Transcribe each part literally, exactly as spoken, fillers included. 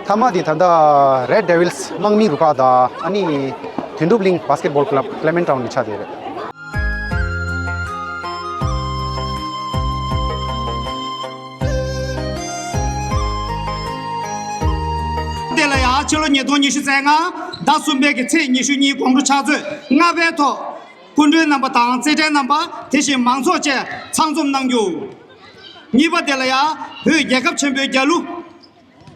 མཐའ་མ་དེ་ད་ལྟ་Red Devils དམག་མི་རུ་ཁག་དང་ཨ་ནི་དོན་གྲུབ་གླིང་བྷ་སི་ཀེ་ཊི་བྷོལ་ཀི་ལབ་ཀི་ལེ་མེན་ཊའུན་ནས་ཆགས་བསྡད་རེད། དེ་ལ་ཡང་ཕྱི་ལོ་ཉིས་སྟོང་ཉི་ཤུ་རྩ་ལྔ་ཟླ་གསུམ་པའི་གི་ཚེས་ཉི་ཤུ་གཉིས་དགོང་དྲོ་ཕྱག་ཚོད་ལྔ་པའི་ཐོག་སྐུ་མགྲོན་རྣམ་པ་དང་རྩེད་འགྲན་རྣམ་པ་དེ་བཞིན་མང་ཚོགས་བཅས་ཚང་འཛོམས་གནང་རྒྱུ། གཉིས་པ་དེ་ལ་ཡང་བོད་རྒྱལ་ཁབ་ཆེན་པོའི་རྒྱལ་གླུ་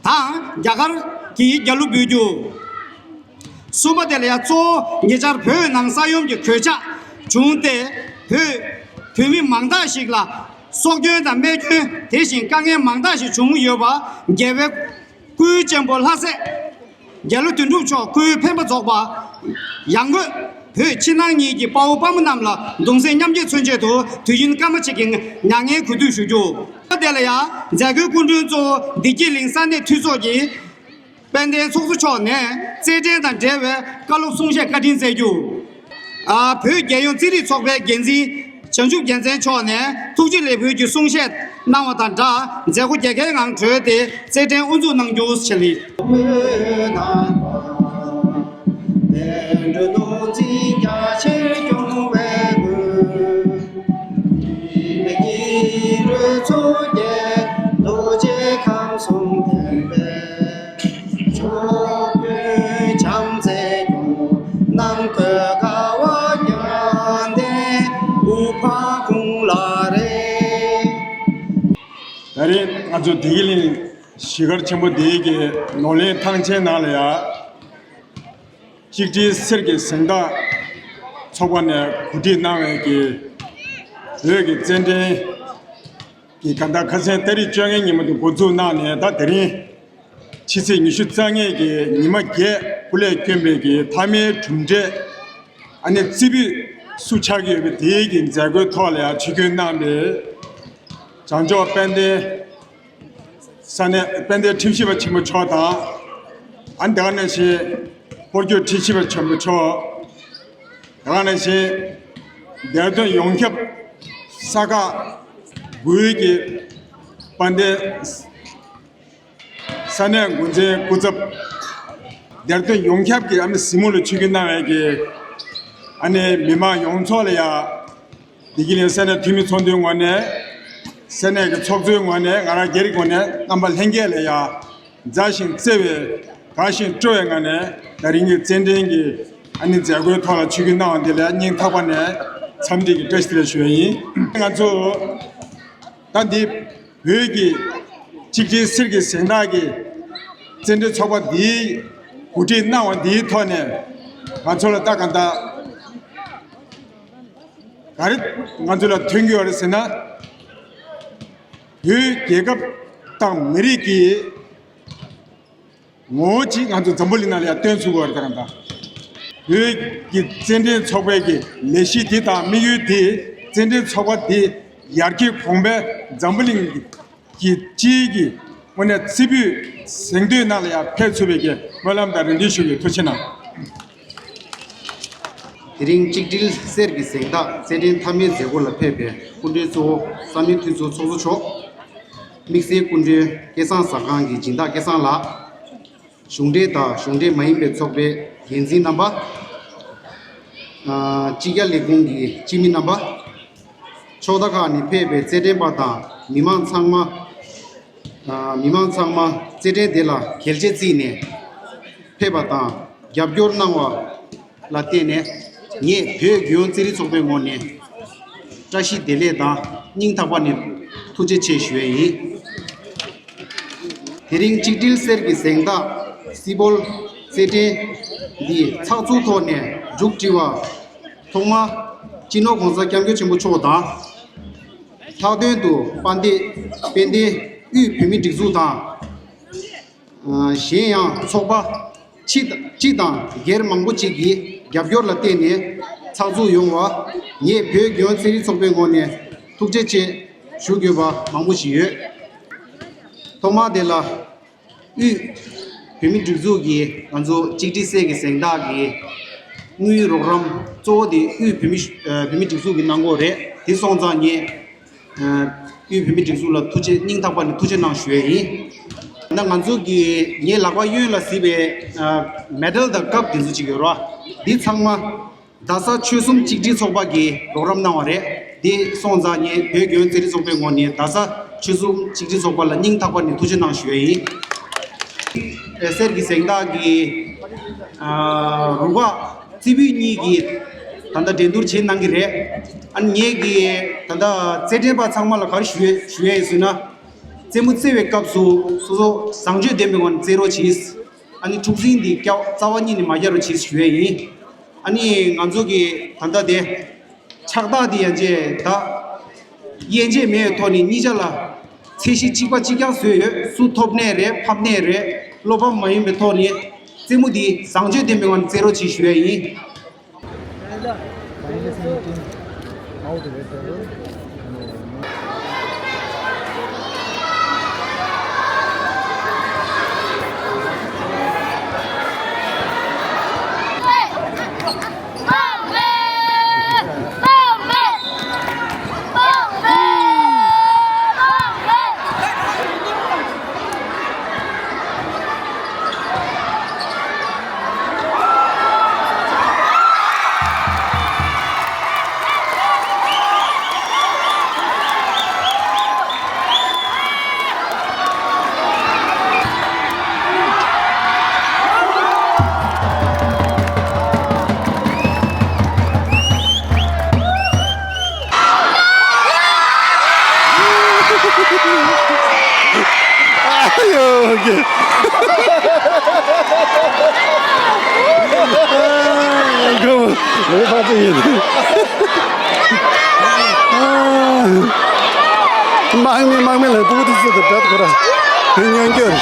དང་རྒྱ་གར་གྱི་རྒྱལ་གླུ་འབུལ་རྒྱུ། གསུམ་པ་དེ་ལ་ཡང་གཙོ་བོ་ཉེ་ཆར་བོད་ནང་ས་ཡོམ་གྱི་གོད་ཆག་བྱུང་སྟེ་བོད་བོད་མི་མང་དག་ཞིག་ལ་སྲོག་སྐྱོན་དང་རྨས་སྐྱོན་དེ་བཞིན་དཀའ་ངལ་མང་དག་ཞིག་བྱུང་ཡོད་པ། རྒྱལ་བའི་སྐུའི་གཅེན་པོ་ལྷ་སྲས་རྒྱལ་བློན་དོན་གྲུབ་མཆོག་སྐུའི་འཕེན་པ་རྫོགས་པ། ཡང་སྒོས་བོད་ཕྱི་ནང་གཉིས་ཀྱི་དཔའ་བོ་དཔའ་མོ་རྣམས་ལ་གདུང་སེམས་མཉམ་སྐྱེད་མཚོན་ཆེད་དུ་དུས་ཡུན་སྐར་མ་གཅིག་གི་མྱ་ངན་གུས་འདུད་ཞུ་རྒྱུ། དེ་ལ་ཡང་མཛད་སྒོའི་སྐུ་མགྲོན་གཙོ་བོ་བདེ་སྐྱིད་གླིང་ས་གནས་འཐུས་ཚོགས་ཀྱི་དཔལ་ལྡན་ཚོགས་གཙོ་མཆོག་ནས་རྩེད་འགྲན་དང་འབྲེལ་བའི་བཀའ་སློབ་གསུང་བཤད་བཀའ་དྲིན་སྩལ་རྒྱུ། ཨ། བོད་རྒྱལ་ཡོངས་རྩེད་རིགས་ཚོགས་པའི་འགན་འཛིན་བྱང་ཆུབ་རྒྱལ་མཚན་མཆོག་ནས་ཐུགས་རྗེ་ལེགས་འབུལ་གྱི་གསུང་བཤད་གནང་བ་དང་སྦྲགས་མཛད་སྒོ་རྒྱལ་ཁའི་ངང་གྲོལ་ཏེ་རྩེད་འགྲན་དབུ་འཛུགས་གནང་རྒྱུ་བྱས་ལ། ད་རེས་ང་ཚོ་བདེ་སྐྱིད་གླིང་གཞིས་སྒར་ཆེན་པོ་འདིའི་གི་ནོར་གླིང་ཐང་ཆེན་ནང་ལ་ཡ། གཅིག་སྒྲིལ་གསེར་གྱི་གཟེངས་རྟགས་ཚོགས་པ་ནས་གོ་སྒྲིག་གནང་བའི་གི་བོད་ཀྱི་རྩེད་འགྲན་གྱི་གང་ལྟར་ཁ་སང་ཏ་རིག་བཅོ་ལྔའི་ཉིན་མོ་དུ་འགོ་འཛུགས་གནང་ནས་ད་དེ་རིང་ཕྱི་ཚེས་ཉི་ཤུ་རྩ་ལྔའི་གི་ཉི་མ་བརྒྱད་སྐུ་ལས་བསྐྱོན་པའི་གི་མཐའ་མའི་གྲུབ་འབྲས་ཨ་ནི་རྩེ་ཕུད་སུ་ཆགས་ཀྱི་ཡོད་པའི་དེའི་གི་མཛད་སྒོའི་ཐོག་ལ་ཡང་ཆིབས་བསྒྱུར་གནང་པའི་བྱང་ཕྱོགས་དཔལ་ལྡན་ས་གནས་དཔལ་ལྡན་ཁྲིམས་ཞིབ་པ་ཆེན་པོ་མཆོག་དང་། ཨ་ནི་དེ་ག་ནང་བཞིན་སྤོ་རྒྱུག་ཁྲིམས་ཞིབ་པ་ཆེན་པོ་མཆོག་དེ་ག་ནང་བཞིན་འདས་དོན་ཡོངས་ཁྱབ་ས་ཁག་དགུའི་གི་དཔལ་ལྡན་ས་གནས་འགོ་འཛིན་སྐུ་ཚབ། འདས་དོན་ཡོངས་ཁྱབ་ཀྱི་ཨ་ནི་གཟིགས་མོ་ལ་ཆིབས་བསྒྱུར་གནང་བའི་གི་ཨ་ནི་མི་མང་ཡོངས་རྫོགས་ལ་ཡ། བདེ་སྐྱིད་གླིང་ས་གནས་འཐུས་མི་ཚོགས་འདུའི་ངོས་ནས། ས་གནས་ཀྱི་ཚོགས་གཙོའི་ངོས་ནས། ང་རང་སྒེར་གྱི་ངོས་ནས། རྣམ་པ་ལྷན་རྒྱས་ལ་ཡ། མཛའ་ཞིང་བརྩེ་བའི་དགའ་ཞིང་སྤྲོ་བའི་ངང་ནས་ད་རིང་གི་རྩེད་འགྲན་གྱི་ཨ་ནི་མཛད་སྒོའི་ཐོག་ལ་ཆིབས་བསྒྱུར་གནང་བ་འདི་ལ་སྙིང་ཐག་པ་ནས་འཚམས་འདྲི་གི་བཀྲ་ཤིས་བདེ་ལེགས་ཞུ་བ་ཡིན། ང་ཚོ་ད་འདི་བོད་ཀྱི་གཅིག་སྒྲིལ་གསེར་གྱི་གཟེངས་རྟགས་ཀྱི་རྩེད་འགྲན་ཚོགས་པ་འདིའི་གོ་སྒྲིག་གནང་བ་འདིའི་ཐོག་ནས་ང་ཚོ་ལ་ད་གང་ལྟར་ག་རེ་ང་ཚོ་ལ་ཐོན་གྱི་ཡོད་རེད་ཟེར་ན། བོད་རྒྱལ་ཁབ་དང་མི་རིགས་ཀྱི་ངོ་བོ་ཅིག་ང་ཚོ་འཛམ་བུ་གླིང་ནང་ལ་ཡང་སྟོན་ཚུགས་པ་རེད། ད་གང་ལྟར་བོད་ཀྱི་རྩེད་འགྲན་ཚོགས་པའི་གི་ལས་གཞི་འདི་དང་དམིགས་ཡུལ་འདི། རྩེད་འགྲན་ཚོགས་པ་འདི་ཡར་རྒྱས་གོང་འཕེལ་འཛམ་བུ་གླིང་གི་གི་སྤྱིའི་གི་དངོས་གནས་རྩེ་ཕུད་གཟེངས་བསྟོད་ནང་ལ་ཡང་ཕེབས་ཚུགས་པའི་གི་སྨོན་ལམ་དང་རེ་འདུན་ཞུ་གི། ཐུགས་རྗེ་གནང་། དེ་རིང་གཅིག་སྒྲིལ་གསེར་གྱི་གཟེངས་རྟགས་རྩེད་འགྲན་མཐའ་མའི་མཛད་སྒོ་ལ་ཕེབས་པའི་སྐུ་མགྲོན་གཙོ་བོ་ས་གནས་འཐུས་ཚོགས་ཚོགས་གཙོ་མཆོག་དམིགས་བསལ་སྐུ་མགྲོན་སྐལ་བཟང་ཟ་ཁང་གི་སྦྱིན་བདག་སྐལ་བཟང་ལགས། གཞུང་འབྲེལ་དང་གཞུང་འབྲེལ་མ་ཡིན་པའི་ཚོགས་པའི་འགན་འཛིན་རྣམ་པ། ཨ། སྤྱི་ཁྱབ་ལས་ཁུངས་ཀྱི་སྤྱི་མི་རྣམ་པ། ཕྱོགས་མཐའ་ཁག་ནས་ཕེབས་པའི་རྩེད་འགྲན་པ་དང་མི་མང་ཚང་མ། ཨ། མི་མང་ཚང་མ་རྩེད་འགྲན་དེ་ལ་གལ་ཆེ་བརྩིས་ནས་ཕེབས་པ་དང་རྒྱབ་སྐྱོར་གནང་བ་ལ་བརྟེན་ནས། ངས་བོད་རྒྱལ་ཡོངས་རྩེད་རིགས་ཚོགས་པའི་ངོས་ནས་བཀྲ་ཤིས་བདེ་ལེགས་དང་སྙིང་ཐག་པ་ནས་ཐུགས་རྗེ་ཆེ་ཞུ་ཡས་ཡིན། དེ་རིང་གཅིག་སྒྲིལ་གསེར་གྱི་གཟེངས་རྟགས་སི་བོལ་རྩེད་འགྲན་འདི་ཚགས་ཚུད་ཐོག་ནས་མཇུག་སྒྲིལ་བར། ཐོག་མར་སྤྱི་ནོར་༸གོང་ས་༸སྐྱབས་མགོན་ཆེན་པོ་མཆོག་དང་། ལྷག་དོན་དུ་དཔལ་ལྡན་དཔལ་ལྡན་དབུས་བོད་མིའི་སྒྲིག་འཛུགས་དང་། ཨ། གཞན་ཡང་ཚོགས་པ་སྤྱི་སྤྱི་དང་སྒེར་མང་པོ་ཅིག་གི་རྒྱབ་སྐྱོར་ལ་བརྟེན་ནས་ཚགས་ཚུད་ཡོང་བར་ངས་བོད་རྒྱལ་ཡོངས་རྩེད་རིགས་ཚོགས་པའི་ངོས་ནས་ཐུགས་རྗེ་ཆེ་ཞུ་དགོས་པ་མང་པོ་ཞིག་ཡོད། ཐོག་མར་དེ་ལ་དབུས་བོད་མིའི་སྒྲིག་འཛུགས་ཀྱིས་ང་ཚོ་གཅིག་སྒྲིལ་གསེར་གྱི་གཟེངས་རྟགས་ཀྱི་དངུལ་རོགས་རམ་གཙོ་བོ་དེ་དབུས་བོད་མི་ཨ། བོད་མིའི་སྒྲིག་འཛུགས་ཀྱིས་གནང་གི་ཡོད་རེད། དེ་སོང་ཙང་ངས། ཨ། དབུས་བོད་མིའི་སྒྲིག་འཛུགས་ལ་ཐུགས་རྗེ་སྙིང་ཐག་པ་ནས་ཐུགས་རྗེ་གནང་ཞུ་ཡས་ཡིན། ད་ང་ཚོ་གི་ངའི་ལག་པ་གཡོན་ལ་གཟིགས་པའི་ཨ་མེ་ཌལ་དང་ཀབ་དེ་ཚོ་ཅིག་ཡོད་རེད་བ། འདི་ཚང་མ་རྡ་ས་ཆོལ་གསུམ་གཅིག་སྒྲིལ་ཚོགས་པ་གིས་རོགས་རམ་གནང་བ་རེད། འདི་སོང་ཙང་ངས་བོད་རྒྱལ་ཡོངས་རྩེད་རིགས་ཚོགས་པའི་ངོས་ནས་རྡ་ས་ཆོལ་གསུམ་གཅིག་སྒྲིལ་ཚོགས་པ་ལ་སྙིང་ཐག་པ་ནས་ཐུགས་རྗེ་གནང་ཞུ་ཡ་ཡིན། ཨེ་གསེར་གྱི་གཟེངས་རྟགས་ཀྱི་ཨ་རུ་ཁག་རྩེ་ཕུད་གཉིས་ཀྱིས་ད་ལྟ་འགྲན་བསྡུར་བྱེད་གནང་གི་རེད། ཨ་ནི་ངས་ཀྱི་ད་ལྟ་རྩེད་འགྲན་པ་ཚང་མ་ལ་ག་རེ་ཞུ་ཡས་ཞུ་ཡས་ཡིན་ཟེར་ན། རྩེད་མོ་རྩེ་བའི་སྐབས་སུ་སོ་སོ་བཟང་སྤྱོད་ལྡན་པའི་ངང་ནས་རྩེ་རོགས་གྱིས། ཨ་ནི་འཁྲུག་འཛིང་འདི་སྐྱ་རྩ་བ་ཉིད་ནས་མ་རྒྱག་རོགས་གྱིས་ཞུ་ཡས་ཡིན། ཨ་ནི་ང་ཚོ་གི་ད་ལྟ་དེ་ཕྱག་རྟགས་འདི་ཡན་ཆད་ད་ཡན་ཆད་མེད་པའི་ཐོག་ནས་གཉིས་ཆ་ལ་ཚད་གཞི་གཅིག་པ་གཅིག་རྐྱང་བཟོས་ཡོད། སུ་ཐོབ་ནའི་རེད། ཕམ་ནའི་རེད། བློ་ཕམ་མ་ཡིན་པའི་ཐོག་ནས་རྩེད་མོ་འདི་བཟང་སྤྱོད་ལྡན་པའི་ངང་ནས་རྩེ་རོགས་གྱིས་ཞུ་ཡས་ཡིན། དམག་མི་དམག་མི་ལ་སྤུ་གུ་དེ་ཚོ་དང་བྲལ་ཁོ་ར་དེ་ཉོན་སྐྱོར།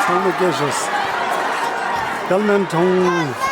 ཚང་མ་སྐྱེལ་ཤོག་གལ་མན་གྲོང་།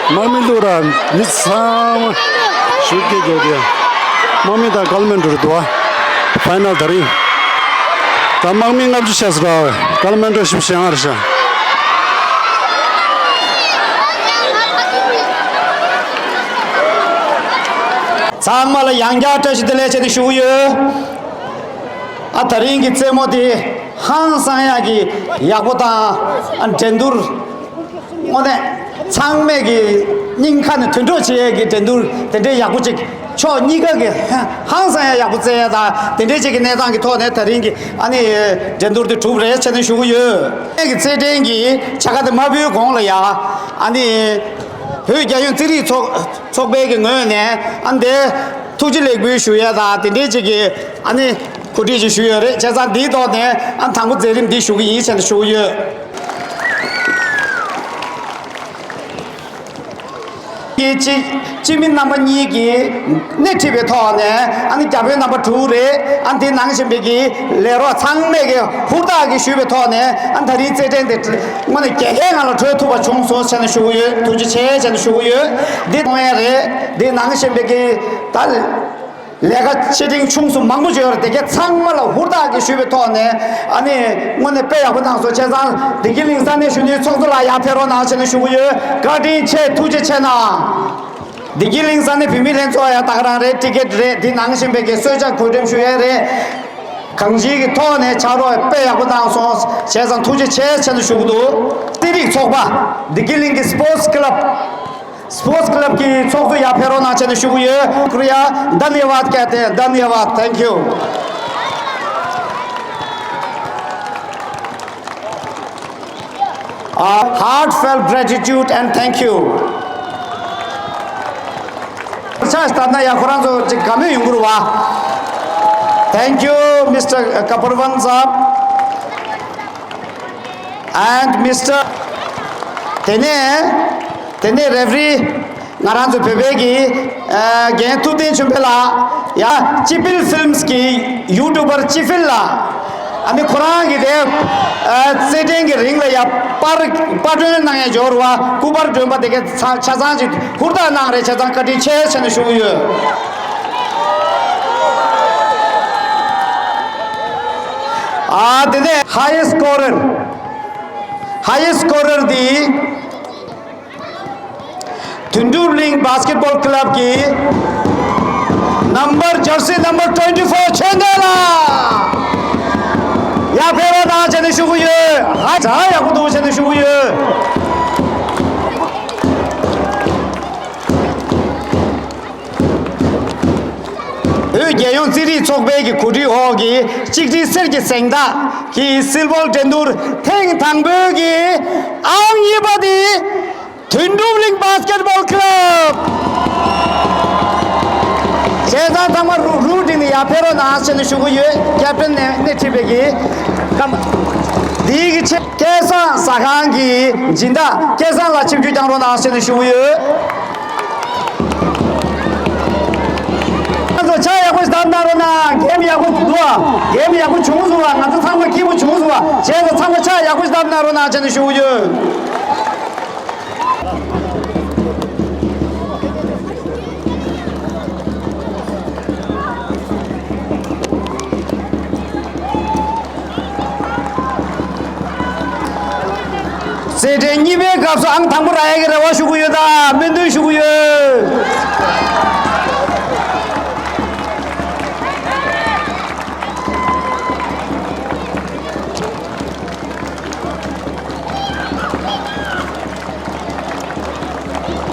དམག་མི་བླུག་ར། མི་ཚང་མ་ཞུགས་ཀྱི་དགོས་ཀྱི། དམག་མི་དང་ཀལ་མན་འགྲོ་རེད་འདུག་བ། ཕའི་ནལ་ད་རིང་། ད་དམག་མི་ལྔ་བཅུ་ཆགས་སོང་ར། ཀལ་མན་འགྲོ་ཞིབ་བཤད་ང་རེ་ཤག་ཚང་མ་ལ་ཡང་བསྐྱར་བཀྲ་ཤིས་བདེ་ལེགས་བྱས་ཏེ་ཞུ་གི་ཡོད། ཨ་དེ་རིང་གི་རྩེད་མོ་དེ་ཧང་སང་ཡག་གི་ཡག་པོ་དང་། ཨ་འགྲན་བསྡུར་དངོས་གནས་ཚང་མས་ཀྱི་སྙིང་ཁ་ནས་དོན་གྲུབ་བྱེད་ཡས་ཀྱི་འགྲན་བསྡུར་དེ་འདྲའི་ཡག་པོ་ཅིག་ཕྱོགས་གཉིས་ཀ་གི་ཧང་སང་ཡག་ཡག་པོ་རྩེ་ཡས་དང་དེ་འདྲའི་ཅིག་གི་གནས་སྟངས་ཀྱི་ཐོག་ནས་དེ་རིང་གི་ཨ་ནི་འགྲན་བསྡུར་དེ་གྲུབ་རེད་བྱས་ནས་ཞུ་གི་ཡོད། ངེད་ཀྱི་རྩེད་འགྲན་གྱི་བྱ་དགའ་དེ་མ་ཕུལ་གོང་ལ་ཡ། ཨ་ནི་བོད་རྒྱལ་ཡོངས་རྩེད་རིགས་ཚོགས་ཚོགས་པའི་གི་ངོས་ནས་ཨ་ནི་དེ་ཐུགས་རྗེ་ལེགས་འབུལ་ཞུ་ཡས་དང་དེ་འདྲའི་ཅིག་གི་ཨ་ནི་གོ་སྒྲིག་ཅིག་ཞུས་ཡོད་རེད། བྱས་ཙང་འདིའི་ཐོག་ནས་ཨ་ནི་དང་པོ་མཛད་རིམ་འདི་ཞུ་གི་ཡིན་བྱས་ནས་ཞུ་གི་ཡོད། ཀྱི་སྤྱི་སྤྱི་མི་རྣམ་པ་གཉིས་ཀྱིས་སྣེ་ཁྲིད་པའི་ཐོག་ནས་ཨ་ནི་བརྒྱ་དཔོན་རྣམ་པ་དྲུག་རེད། ཨ་ནི་དེ་ནང་བཞིན་པའི་གི་ལས་རོགས་ཚང་མས་ཀྱི་ཧུར་ཐག་གིས་ཞུས་པའི་ཐོག་ནས་ཨ་ནི་དེ་རིང་རྩེད་འགྲན་དེ་དངོས་གནས་རྒྱལ་ཁའི་ངང་ལ་གྲོལ་ཐུབ་པ་བྱུང་སོང་བྱས་ནས་ཞུ་གི་ཡོད། ཐུགས་རྗེ་ཆེ་བྱས་ནས་ཞུ་གི་ཡོད། འདི་གཏོང་ཡས་རེད། དེ་ནང་བཞིན་པའི་གི་ད། ལས་ཀ་ཆེ་འབྲིང་ཆུང་གསུམ་མང་པོ་ཅིག་ཡོད་རེད། དེ་ག་ཚང་མ་ལ་ཧུར་ཐག་གིས་ཞུས་པའི་ཐོག་ནས་ཨ་ནི་དངོས་གནས་དཔེ་ཡག་པོ་གནང་སོང་། བྱས་ཙང་བདེ་སྐྱིད་གླིང་ས་གནས་གཞོན་ནུའི་ཚོགས་གཙོ་ལགས་ཡར་ཕེབས་རོགས་གནང་བྱས་ནས་ཞུ་གི་ཡོད། བཀའ་དྲིན་ཆེ། ཐུགས་རྗེ་ཆེ་གནང་། བདེ་སྐྱིད་གླིང་ས་གནས་བུད་མེད་ལྷན་ཚོགས་ཡང་ད་ག་རང་རེད། ཊི་ཀེ་ཊི་རེད། དེ་ནང་བཞིན་པའི་གི་གསོལ་ཇ་གོ་སྒྲིག་ཞུ་ཡས་རེད། གང་ཅིའི་གི་ཐོག་ནས་ཕྱག་རོགས་དཔེ་ཡག་པོ་གནང་སོང་། བྱས་ཙང་ཐུགས་རྗེ་ཆེ་བྱས་ནས་ཞུ་གི་འདུག་རྩེད་རིགས་ཚོགས་པ་བདེ་སྐྱིད་གླིང་གི་སི་པོར་ཊི་ཀླབ། སི་པོར་ཊི་ཀླབ་ཀྱི་ཚོགས་གཙོ་ཡར་ཕེབས་རོགས་གནང་བྱས་ནས་ཞུ་གི་ཡོད། ཤུ་ཀྲི་ཡ། धन्यवाद कहते हैं। धन्यवाद। Thank you. Uh, heartfelt gratitude and thank you. ཆ་ལྟར་ན་ཡང་ཁོ་རང་ཚོ་ཅིག་དགའ་མོས་ཡོང་གི་རེད་བ། Thank you, Mister Kapurvan sir. And Mister དེ་ནས་དེ་ནས་རེ་ཕི་རི་ང་རང་ཚོ་བོད་པའི་གི་ཨ་རྒན་ཐུབ་བསྟན་ཆོས་འཕེལ་ལགས། ཡ། ཅི་ཕིལ་ཕིལམ་སི་གི་ཡུ་ཊུབ་པར་ཅི་ཕིལ་ལགས། ཨ་ནི་ཁོ་རང་གི་དེ་ཨ་རྩེད་འགྲན་གྱི་རིང་ལ་ཡ་པར་པར་སྐྲུན་གནང་ཡ་འབྱོར་བ། སྐུ་པར་སྒྲོན་པ་དེ་ག་ཚ་ཆ་ཚང་ཅིག་ཧུར་ཐག་གནང་རེད། བྱས་ཙང་བཀའ་དྲིན་ཆེ་བྱས་ནས་ཞུ་གི་ཡོད། ཨ་དེ་ནས་highest scorer highest scorer དེ་དོན་གྲུབ་གླིང་བྷ་སི་ཀེ་ཊི་བྷོལ་ཀླབ་ཀྱི་number jersey number twenty four ཆོས་འདོད་ལགས། ཡར་ཕེབས་རོགས་གནང་བྱས་ནས་ཞུ་གི་ཡོད། ཧ་ཅང་ཡག་པོ་འདུག་བྱས་ནས་ཞུ་གི་ཡོད། བོད་རྒྱལ་ཡོངས་རྩེད་རིགས་ཚོགས་པའི་གི་གོ་སྒྲིག་འོག་གི་གཅིག་སྒྲིལ་གསེར་གྱི་གཟེངས་རྟགས་ཀྱི་སིལ་བར་འགྲན་བསྡུར་ཐེངས་དང་པོའི་གི་ཨང་གཉིས་པ་དེ་དོན་གྲུབ་གླིང་བྷ་སི་ཀེ་ཊི་བྷོལ་ཀླབ། བྱས་ཙང་ཚང་མ་རུ་རུ་བསྒྲིགས་ནས་ཡར་ཕེབས་རོགས་གནང་ཞེས་ནས་ཞུ་གི་ཡོད། ཀེབ་ཊན་ནས་སྣེ་ཁྲིད་པའི་གི་སྐམ་འདིའི་གི་ཆེད་སྐལ་བཟང་ཟ་ཁང་གི་སྦྱིན་བདག་སྐལ་བཟང་ལ་ཆིབས་བསྒྱུར་བསྐྱངས་རོགས་གནང་ཞེས་ནས་ཞུ་གི་ཡོད། ང་ཚོ་ཕྱག་ཡག་པོ་ཞིག་བརྡབས་གནང་རོགས་གནང་། གེམ་ཡག་པོ་འདུག་ག་གེམ་ཡག་པོ་བྱུང་སོང་བ། ང་ཚོ་ཚང་མ་སྐྱིད་པོ་བྱུང་སོང་བ། བྱས་ཙང་ཚང་མ་ཕྱག་ཡག་པོ་ཞིག་བརྡབས་གནང་རོགས་གནང་བྱས་ནས་ཞུ་གི་ཡོད། རྩེད་འགྲན་གཉིས་པའི་སྐབས་སུ་ཨང་དང་པོ་རག་ཡག་གི་རེ་བ་ཞུ་གི་ཡོད། ད་སྨོན་འདུན་ཞུ་གི་ཡོད།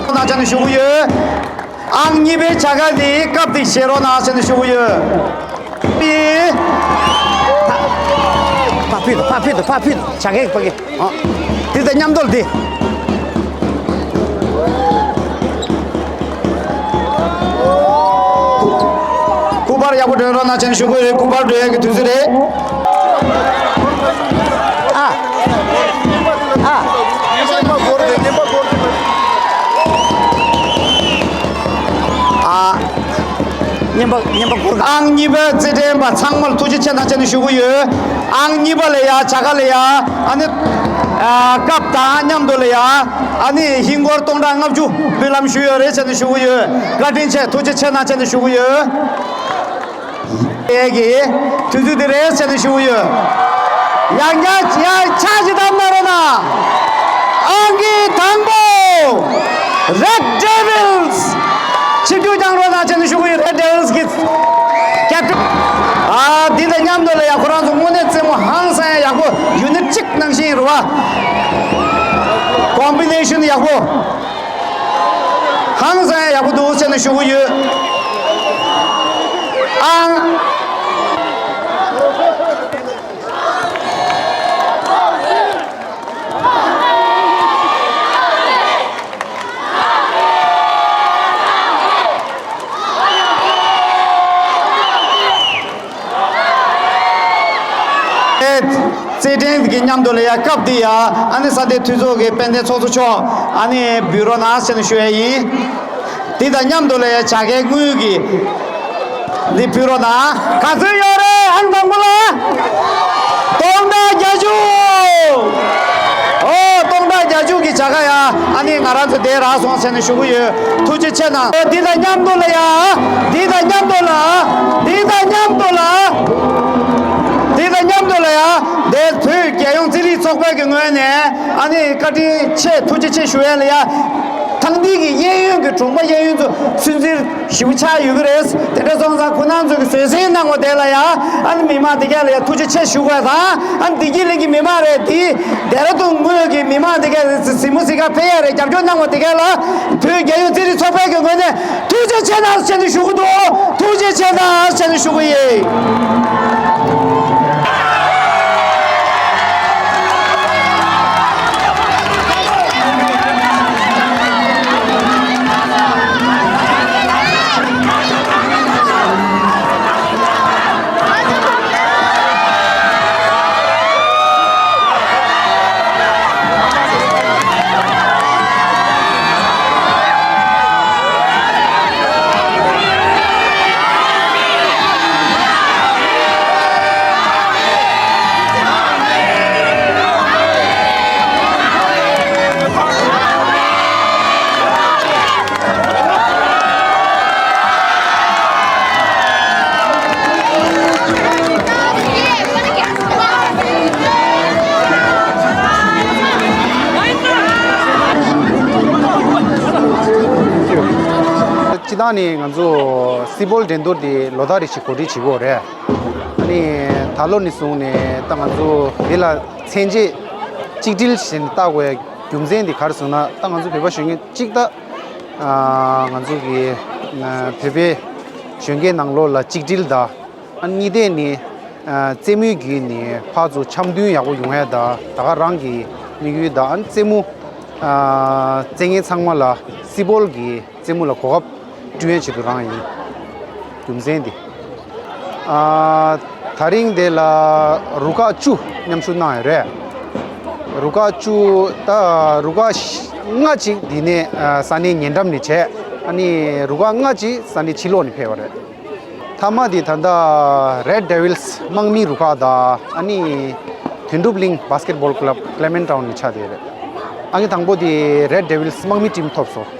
གནང་བྱས་ནས་ཞུ་གི་ཡོད། ཨང་གཉིས་པའི་བྱ་དགའ་འདི་སྐབས་དེ་བཞེས་རོགས་གནང་ཟེར་ནས་ཞུ་གི་ཡོད། ཕ་ཕུད་དོ། ཕ་ཕུད་དོ། ཕ་ཕུད་དོ། བྱ་དགའ་ཕ་གི། ཨ། འདི་དང་མཉམ་དུ་འདི། སྐུ་པར་ཡག་པོ་སྒྲོན་རོགས་གནང་ཟེར་ནས་ཞུ་གི་ཡོད། སྐུ་པར་སྒྲོན་ཡག་གི་དུས་ཚོད་རེད། ཨ། ཨ། རྙིང་པ་རྙིང་པ་སྐོར། ཨང་གཉིས་པའི་རྩེད་འགྲན་པ་ཚང་མར་ཐུགས་རྗེ་ཆེ་གནང་ཟེར་ནས་ཞུ་གི་ཡོད། ཨང་གཉིས་པ་ལ་ཡ་བྱ་དགའ་ལ་ཡ་ཨ་ནི་ ཨ་སྐབས་དང་མཉམ་དུ་ལ་ཡ་ཨ་ནི་ཧིན་སྒོར་སྟོང་ཕྲག་ལྔ་བཅུ་འབུལ་ལམ་ཞུས་ཡོད་རེད་ཟེར་ནས་ཞུ་གི་ཡོད། བཀའ་དྲིན་ཆེ། ཐུགས་རྗེ་ཆེ་གནང་ཟེར་ནས་ཞུ་གི་ཡོད། ཨེ་གི་དུས་ཚོད་འདི་རེད་ཟེར་ནས་ཞུ་གི་ཡོད། ཡང་བསྐྱར་ཡང་ཕྱག་ཅིག་བསྣམས་གནང་རོགས་གནང་། ཨང་ཀི་དང་པོ། Red Devils། ཆིབས་བསྒྱུར་བསྐྱངས་རོགས་གནང་ཟེར་ནས་ཞུ་གི་ཡོད། Red Devils་གི་captain། ཨ་འདི་དང་མཉམ་དུ་ལ་ཡ་ཁོ་རང་ཚོ་དངོས་གནས་རྩེད་མོ་ཧང་སང་ཡག་པོ། unit་གཅིག་ནང་བཞིན་རེད་བ། combination་ཡག་པོ། ཧང་སང་ཡག་པོ་འདུག་ཟེར་ནས་ཞུ་གི་ཡོད། ཨང་། རྩེད་འགྲན་གྱི་མཉམ་དུ་ལ་ཡ་སྐབས་འདི་ཡ་ཨ་ནི་ས་གནས་འཐུས་ཚོགས་ཀྱི་དཔལ་ལྡན་ཚོགས་གཙོ་མཆོག་ཨ་ནི་འབུལ་རོགས་གནང་ཟེར་ནས་ཞུ་ཡ་ཡིན། འདི་དང་མཉམ་དུ་ལ་ཡ་བྱ་དགའི་དངུལ་གྱི་འདི་ཕུལ་རོགས་གནང་། ག་ཚོད་ཡོད་རེད། ཨང་དང་པོ་ལ་སྟོང་ཕྲག་བརྒྱད་ཅུ། ཨོ་སྟོང་ཕྲག་བརྒྱད་ཅུ་གི་བྱ་དགའ་ཡ་ཨ་ནི་ང་རང་ཚོ་དེ་རག་སོང་ཟེར་ནས་ཞུ་གི་ཡོད། ཐུགས་རྗེ་ཆེ་གནང་། འདི་དང་མཉམ་དུ་ལ་ཡ། འདི་དང་མཉམ་དུ་ལ། འདི་དང་མཉམ་དུ་ལ། འདི་དང་མཉམ་དུ་ལ་ཡ། འདི་བོད་རྒྱལ་ཡོངས་རྩེད་རིགས་ཚོགས་པའི་གི་ངོས་ནས་ཨ་ནི་བཀའ་དྲིན་ཆེ་ཐུགས་རྗེ་ཆེ་ཞུ་ཡ་ལ་ཡ། ཐང་འདི་གི་གཡས་གཡོན་གྱི་གྲོང་པ་གཡས་གཡོན་ཚོ་ཚུན་ཚོད་ཞེ་པོ་ཆགས་ཡོད་ཀྱི་རེད། དེ་འདྲ་སོང་ཙང་ཁོ་རང་ཚོ་གི་བཟོད་བསྲན་གནང་བ་དེ་ལ་ཡ། ཨ་ནི་མི་མང་དེ་ག་ལ་ཡ་ཐུགས་རྗེ་ཆེ་ཞུ་དགོས་དང་། ཨ་ནི་བདེ་སྐྱིད་གླིང་གི་མི་མང་རེད། དེ་ལྡེ་ར་ལྡུན་ངོས་ཀྱི་མི་མང་དེ་ག་གཟིགས་མོ་གཟིགས་ག་ཕེབས་ཡ་རེད། རྒྱབ་སྐྱོར་གནང་བ་དེ་ག་ལ་བོད་རྒྱལ་ཡོངས་རྩེད་རིགས་ཚོགས་པའི་གི་ངོས་ནས་ཐུགས་རྗེ་ཆེ་གནང་ཟེར་ནས་ཞུ་གི་འདུག་ཐུགས་རྗེ་ཆེ་གནང་ཟེར་ནས་ཞུ་གི་ཡིན། སྤྱིར་བཏང་ནས་ང་ཚོ་སི་བོལ་འགྲན་བསྡུར་འདི་ལོ་ལྟར་རེ་བཞིན་གོ་སྒྲིག་བྱེད་ཀྱི་ཡོད་རེད། ཨ་ནི་ད་ལོ་ནས་བཟུང་ནས་ད་ང་ཚོ་འདི་ལ་མཚན་བརྗེད་གཅིག་སྒྲིལ་ཞེས་བཏགས་པའི་རྒྱུ་མཚན་འདི་ག་རེ་ཟེར་ན། ད་ང་ཚོ་བོད་པ་གཞོན་སྐྱེས་གཅིག་ད་ང་ཚོ་གི་བོད་པའི་གཞོན་སྐྱེས་ནང་ལོགས་ལ་གཅིག་སྒྲིལ་དང་། ཨ་གཉིས་ནས་ནི་ཨ་རྩེད་མོའི་བརྒྱུད་ནས་ཕར་ཚུར་འཆམ་མཐུན་ཡག་པོ་ཡོང་ཡ་དང་། ད་ག་རང་གི་དམིགས་ཡུལ་དང་། ཨ་རྩེད་མོ་ཨ་རྩེད་མཁན་ཚང་མ་ལ་སི་བོལ་གྱི་རྩེད་མོ་ལ་གོ་སྐབས་བསྐྲུན་ཡ་ཆེད་དུ་རང་ཡིན། རྒྱུ་མཚན་འདི། ཨ་ད་རིང་དེ་ལ་རུ་ཁག་བཅུ་མཉམ་ཞུགས་གནང་ཡོད་རེད། རུ་ཁག་བཅུ། ད་རུ་ཁག་ལྔ་ཅིག་འདི་ནས་ཨ་ས་གནས་ཉེ་འགྲམ་ནས་བྱས། ཨ་ནི་རུ་ཁག་ལྔ་ཅིག་ས་གནས་ཕྱི་ལོགས་ནས་ཕེབས་པ་རེད། མཐའ་མ་དེ་ད་ལྟ་Red Devils་དམག་མི་རུ་ཁག་དང་། ཨ་ནི་དོན་གྲུབ་གླིང་Basketball Club Clement Town་ནས་ཆགས་བསྡད་རེད། ཨང་ཀི་དང་པོ་དེ་Red Devils་དམག་མི་ཊིམ་ཐོབ་སོང་